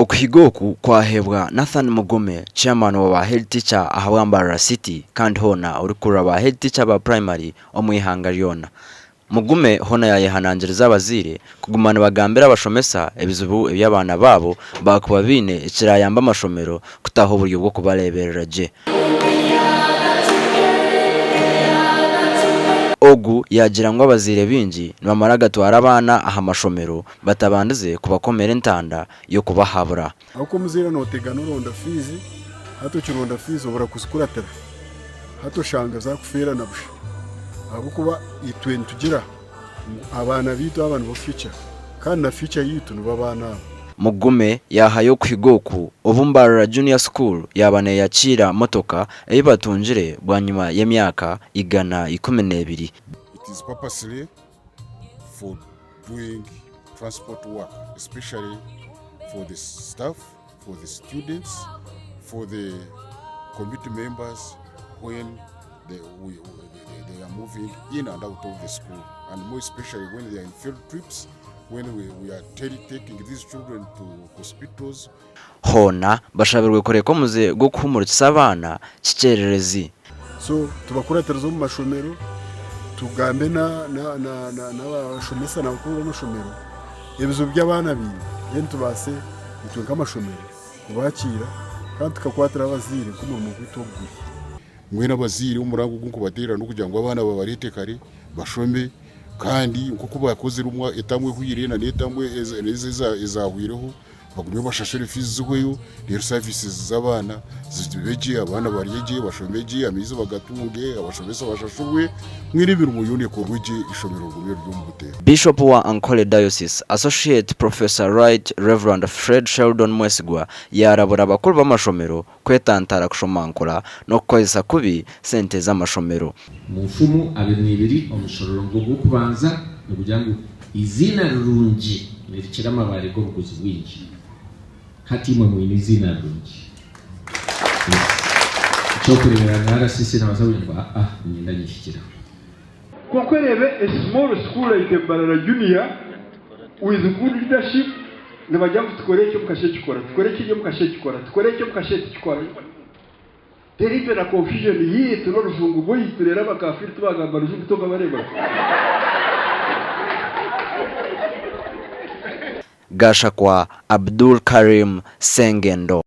Okuhiga oku kwaheebwa Nathan Mugume, Chairman wa ba Head Teacher ahabwa Mbarara City kandi hoona orikukurira ba Head Teacher ba Primary omu ihanga ryona. Mugume hoona yaayehanangiriza abazaire kuguma nibagambira abashomesa ebizibu ebi abaana baabo baakuba baine ekiraayambe amashomero kutaho oburyo bw'okubareeberera gye. Ogu yaagira ngu abazaire baingi nibamara gatwara abaana aha mashomero batabandize kubakomera entanda y'okubahabura. Ahabw'okuba omuzaire nootegana oronda fiizi, hati okironda fiizi obura kuzikuratira, hati oshanga zaakufeera na busha ahabw'okuba itwe nitugira ngu abaana baitu aba nibo future kandi na future yaitu nibo abaana aba. Mugume yaahayo okuhiga oku obu Mbarara Junior School yaaba neeyakiira motoka ei batungire bwanyima y'emyaka 112. It is purposely for doing transport work especially for the staff, for the students, for the committee members when they, we, they, they are moving in and out of the school and more especially when they are in field trips when we, we are taking these children to hospitals. Hoona bashabirwe kureka omuze gw'okuhumurikisa abaana kikyererezi. So tubakuratirize omu mashomero, tugambe n'abashomesa n'abakuru b'amashomero ebizibu by'abaana baine then tubaase itwe nk'amashomero kubakiira kandi tukakwatira abazaire nk'omurimo gwaitu ogu guri. Mbwenu abazaire omuranga ogu nkubateerera n'okugira ngu abaana babareete kare bashome kandi nk'oku baakozire etamu ehweire na n'etamu ezaahweireho bagume bashashure fiizi zihweyo reero services z'abaana zibe gye, abaana barye gye, bashome gye, amaizi bagatunge, abashomesa bashashurwe, mbwenu emirimo yoona ekorwe gye eishomero rigume riri omu buteeka. Bishop wa Ankole Diocese, Associate Professor Right Rev. Fred Sheldon Mwesigwa yaarabura abakuru b'amashomero kwetantara kushomankura n'okukozesa kubi sente z'amashomero. Omu Nfumu 22 omushororongo gw'okubanza nigugira ngu eiziina rirungi nirikira amabaare g'obuguzi bwingi. Hati imwe mwine eiziina rirungi. Yes. Eky'okureeberaho nka RCC naabaasa kugira ngu aa niinyenda nyehikireho. Kwonka oreebe a small school like Mbarara Junior with good leadership nibagira ngu tukore eki omukasheeshe kikora, tukore kiri omukasheeshe kikora, tukore eki omukasheeshe tikikora. Reero itwe na confusion yaitu n'orujungu rwaitu reero abakafiiri tibagamba rujungu tokabareeba. Gashakwa Abdul Karim Sengendo.